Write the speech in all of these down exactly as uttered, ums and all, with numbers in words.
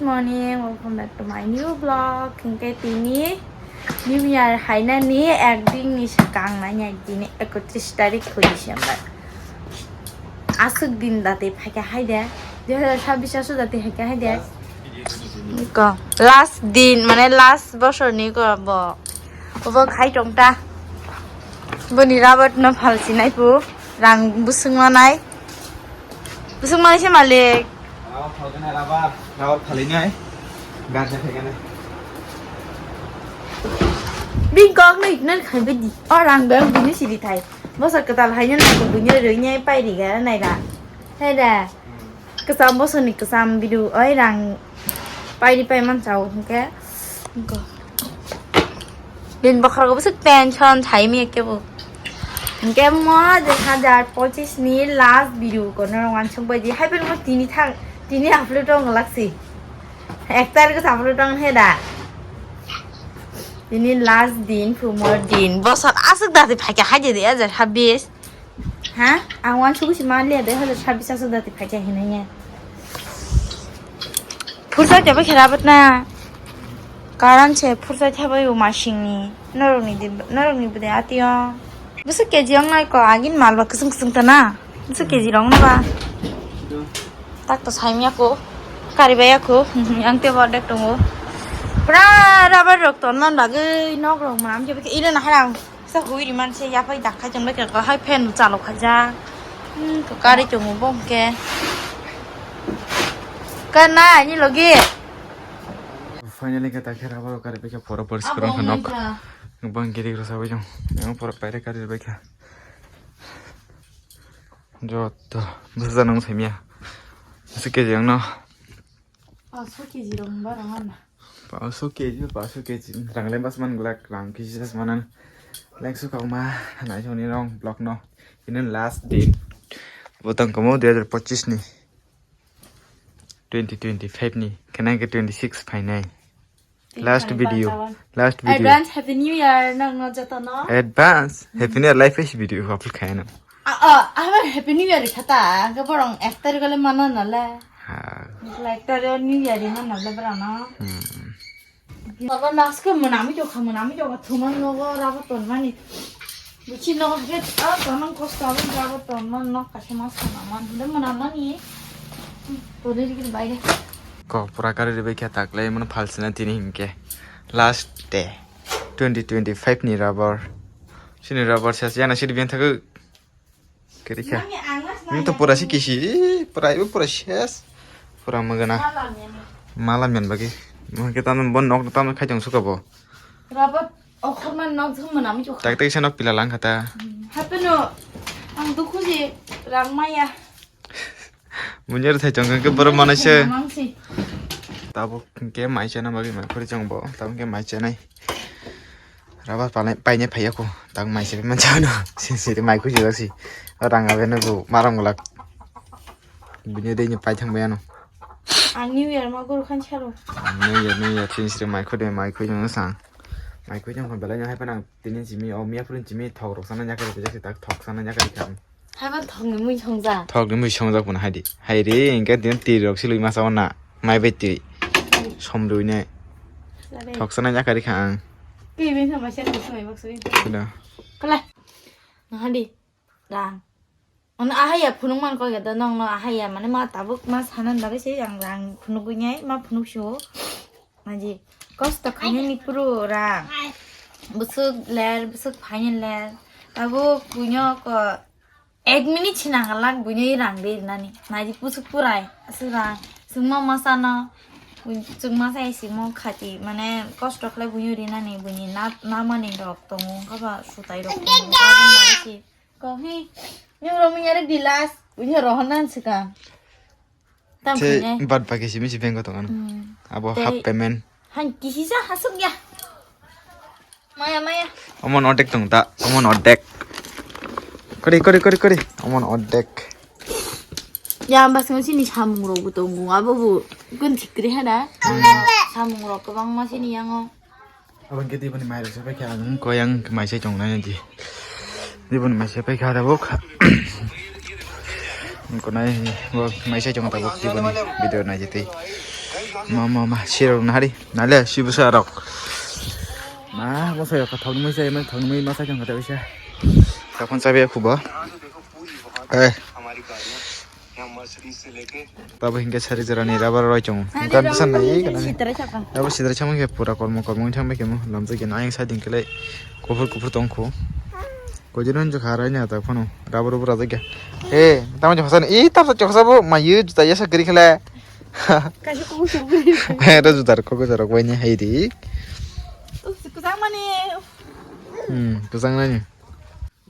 Good morning, welcome back to my new vlog. Hingke tini New Year hainani ekdin ni swkang nai nai tini ekotris tarik kho December. Aswk din dati phaikha haide, dui hazar sabbish aswk dati phaikha haide. Ko last din mane last bosor ni ko bo. Obo khai tong ta. Boni rabat no phalsi nai pu. Rang busung manai. Busung manai se malik. Rabat phalgana rabat. Rabat phalinai. Garja khaigana. Bing kok no ignore khai bedi. O rang bang bini siri thai. Bosa katal hai no nai ko bini roi nai pai ri ga nai da. Hai da. Kwcham bosoni kwcham bidu oi rang pairi pai man chao hwnkhe. Din bokhorok bwswk tension thai mi kebo. Hwnkhe mo dui hazar pochis ni last video kono rong wansuk bai di hai pen mo tini thang tini upload rong laksi. Ek tarik upload rong he da. Tini last din phumor din bosor aswk dati phaikha hai de dui hazar sabbish. Ha? Ang wansuk si ma le dui hazar sabbish aswk dati phaikha hinai ya. Phursa jaba khe rabat na. Karan se phursa thabai o masing ni. Norok ni di norok ni bude atio. Bwswk K G ong nai ko agin mal ba kwswng kwswng ta na. Bwswk K G rong na ba. Tak to saimya ko. Kari baya ko. Ang te bodek tongo. Pura rabar rok ton man bagwi nok rok mam jaba khe ina na harang. Sa hui ri man se ya pai dak khai jong bai ka hai fan chalo khaja. Hmm, to kari chungo bong ke. Kana ani logi. Finally ka takhe rabo kari bai ka poro poro skrong hanok. Bang giri gro sabai jong. Yang poro paire kari bai ka. Joto bwsa nang saimya. Bwsa ke jeng no. Paso K G rong ba rong na. Paso K G, paso K G. Rang le mas man glak, rang kisi jas manan. Like su kau ma, nai joni rong block no. Ini last day. Botang kamu dua ribu pochisni. Twenty twenty-five ni. Kena ke twenty-six phainai. Last video. Last video. Advance Happy New Year nang no joto no. Advance Happy New Year life is video upload khaina. Ah, ah, habar Happy New Year khata. Ang ke borong ek tarik le mana nale. Ha. Ek tarik New Year mana nale bra no. Hmm. Baba naske manami jokha manami jokha thuman nogo rabo ton mani. Buchi no hwnkhe, ah, tonang kosto abo jabo tonma nok kaisa ma sana man hwnkhe mwnamani. Toni rikir baire. Ko pura kari ribai khe tak lai mano phalsina tini hinkhe. Last day. Twenty twenty-five ni rubber. Sini rubber sas yana siri biyan thakuk. Kiri kha. Nini ang mas nini to nai pura si nai. Kisi, pura ibu pura ses. Pura magana. Malam ya ni. Malam yan bagi. Mungkin tamu bon nok tamu khai jong suka bo. Rubber. Okhorma nok jong mwnami jokha. Tak tak se nok pila lang kha ta. Hmm, hape no, ang dukhu je rang maya. Munyer thai chong ke borok manai se. Mang si. Tabuk ke mai chana bagi mai khori chong bo. Tabuk ke mai chanai. Raba palai paine phaiya ko. Tabuk mai se man chano. Sin siri mai khuji si. Rang abe no go maram golak. Bunye de ni pai thang bayano. Ang New Year ma guru khan chalo. New Year, New Year, sin siri mai khode mai khuji no sang. Mai khuji no belai no hai panang. Tini jimi o miya phurin jimi thok rok sana yakari bijak tak thok sana yakari kan. Haiba thok ni mui songja. Thok ni mui songjak pun haidi. Hairi engke din ti rok silui masa ona. Mai bai ti. Som dui ne. Thok sana yakari kan. Ki bin sama sen ni soi bak soi. Kala. Nah hadi. Rang. Ono ahaya phunuk man kok ya da nong no ahaya mane ma tabuk ma sanan bagwi se ang rang phunuk gwi nyai ma phunuk sio. Maji kosto khainani puro rang. Busuk ler busuk phaini ler. Tabuk buino ko ek minute sina halak buino rang de nani. Maji busuk purai asuk rang. Sungma masano. Sungma sai simo khati mane kosto khlai buino rinani buini na namani rok tongo kaba sutai rok tongo. Kok hi, yung rong minyari di last, punya rohon nan sika. Tam punya. Bad bagi simi si bengko tongan. Hmm. Abo half payment. Han kisi sa hasuk ya. Maya maya. Omon odek tong ta, omon odek. Kori kori kori kori, omon odek. Ya bas ngon sini samung rok bu tongo, abo bu kun thikri hana. Samung rok kobang ma sini yango. Abang ke tiboni mai rok sapai kha ang koyang mai sai chong nai di. Tiboni mai sapai kha tabuk. Kunai bo maisai chong tabuk tiboni video nai jiti. Ma ma ma siro nari nale sibusa rok. Ma mo sai ka thong mai sai ma thong mai ma sai chong kata bisa. Tapon sabe khuba. Eh. Tabo hingke sari jora ni rubber roi chong. Kan pesan nai kana. Abo sidra chama ke pura kormo kormo chama ke mo lamjak ke nai sai ding kele. Kufur kufur tong khu. Kojiro njo kharai nya ta phano. Rubber rubber rajak ya. Eh, tamo choksa ni. Ih, tamo choksa bo mayu juta yasa giri khala. Kaisa kuku sugri. Eh, ro juta ko ko jorok bai ni hai di. Uf, kusa mani. Hmm, kusang nani.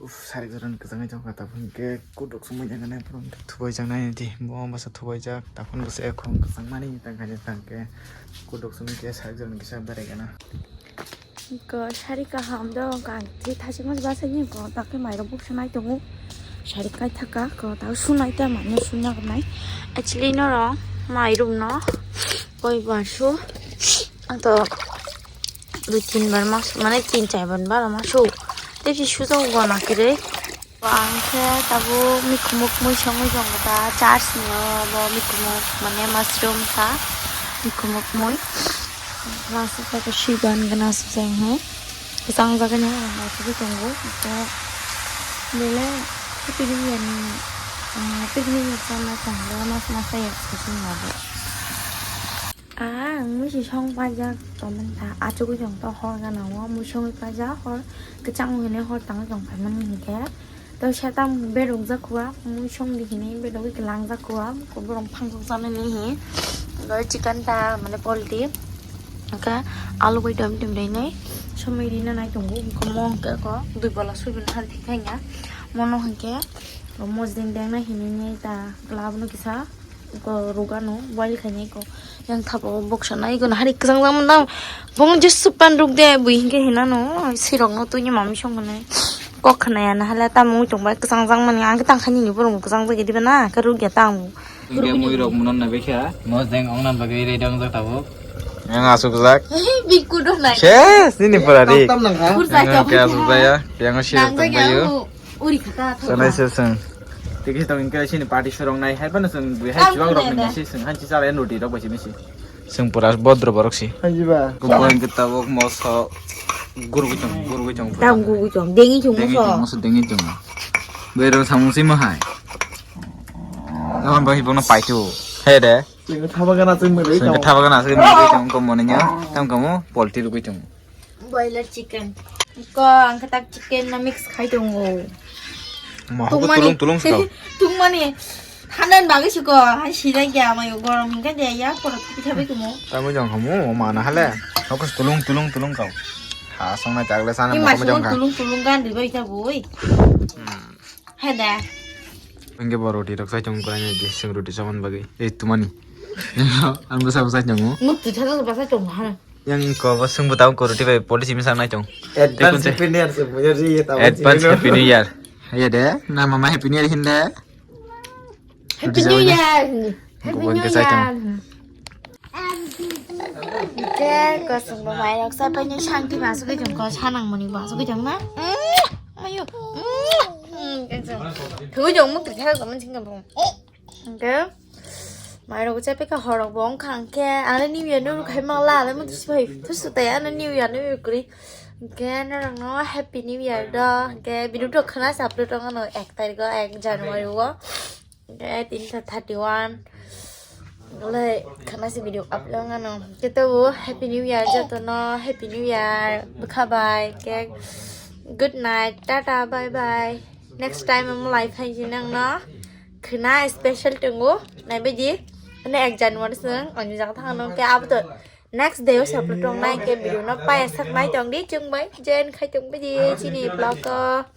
Uf, sari joran kusang ai jong kata phun ke kuduk sumai jang nai phun thubai jang nai di. Bo basa thubai jak ta phun basa ekhon kusang mani tang khaja tang ke kuduk sumai ke sari joran kisa berai gana. Ko sari kaham do, kang thi thasi mas basa ni ko, ta ke mairok buksa nai tongo. Sari kai thaka ko, ta sunai ta mano sunya nai. Actually, norok mairum no koi bar su. Ang to dui tin bar mas, mane tin char bar bar mas su. Te si suja go na kire. Ang khe tabuk mikhumuk mui songwi tongo da, church ni o bo mikhumuk, mane mushroom sa mikhumuk mui. Last o khe siban gana se jang he. Kwchang jaga ni ang asugwi tongo. Khe bele picnic ni, ah, picnic ni chamna tong mas mas ya se jing abo. Ah, ang mui si song paijak tongmani ta. Achugwi tong to hor gana o mui songwi paijak hor kwchang hwnwi hor tangwi tong phaimani hinkhe. To seta berok jak kua, mui song di hinwi berok khe lang jak kua, ko borok phang jak jani ni hi. Chicken ta mane poultry. Hwnkhe alu bai dom dom dai nai. Somoi rina nai tongo, hwnkhe mo hwnkhe ko dui bola sui bini hal thik thai ya. Mono hwnkhe mosdeng deng nai hinwi nai ta glab no kisa. Ko rugano boil khainai ko yang thapa o boksa nai ko hari kwchang jang mano bong je supan ruk de bui hinke hinano sirok no tui mami song mane kok khnaya na hala ta mui tong bai kwchang jang mani ang tang khani ni borong kwchang jagi diba na ka ruk ya tang. Hinke mui rok munon na bekha mosdeng ong nan bagwi ready ong jak tabuk. Yang asuk jak. Bikku do nai. Ses nini pura ri. Tam nang ha. Kursa yang ka ke asuk jaya yang sirok tong bayu. Uri khata thok. Sanai se seng. Tiki tong ingke sini party sorong nai hai bana seng bui hai chuang rok ni se seng hanchi sala en roti rok bai se misi. Seng pura bodro borok si. Hanji ba. Ko boy ingke tabok moso gurugui tong gurugui tong. Tam gurugui tong dengi chung moso. Dengi chung moso dengi chung. Bui rok samung si mo hai. Naman bai bono pai tu. Hai de. Seng thaba gana seng mele. Seng thaba gana seng mele tong ko mono nya. Tam kamu polti rugui tong. Boiler chicken. Ko ang khe tak chicken no mix khai tongo. Ma hoko tulung tulung sa. Tungmani thandan bagwi siko hai sinai kya amayo gorom hingke de ya poro thupi thabi kumo. Tamo jong khamu mana hale. Hoko tulung tulung tulung kau. Ha songna chagle sana mo jong kha. Tulung tulung gan ribai ta boi. Heda. Hingke bo roti rok sai tong krai di sing roti saman bagwi. Eh tumani. Ang bwsa bwsa tongo. Muk tu thasa bwsa tong ha. Yang ko bo sung bwtang ko roti bai police mi sangnai tong. Advance happy new year se bujo ri ta. Advance happy new year. Ayo de, na mama happy new year hinde. Happy new year. Happy new year. Ke ko sung bo mai rok sa pai ni shanti ma su ke jong ko sanang mani ba su ke jong na. Ayo. Thoi jong muk tu thasa ko man sing ko. Hingke mairok chepeka horok bo wngkha hingke ano new year no rwkhai mangla ale mutu sibai thusu tai ano new year no rwkri hingke norok no happy new year do hingke bini utok khna sa upload wngmano ek tarikh o ek January o hingke tini ta thirty one le khna se video upload wngmano hingke tobo happy new year joto no happy new year bwkha bai hingke good night tata bye bye. Next time omo lai phai si nang no khna special tongo naibaidi. Ani ek January se nang ani jaga thang no ke abo to next day o se upload tong nai ke video no paya sak nai tong di chung bai join khai tong bai di chini vlog o.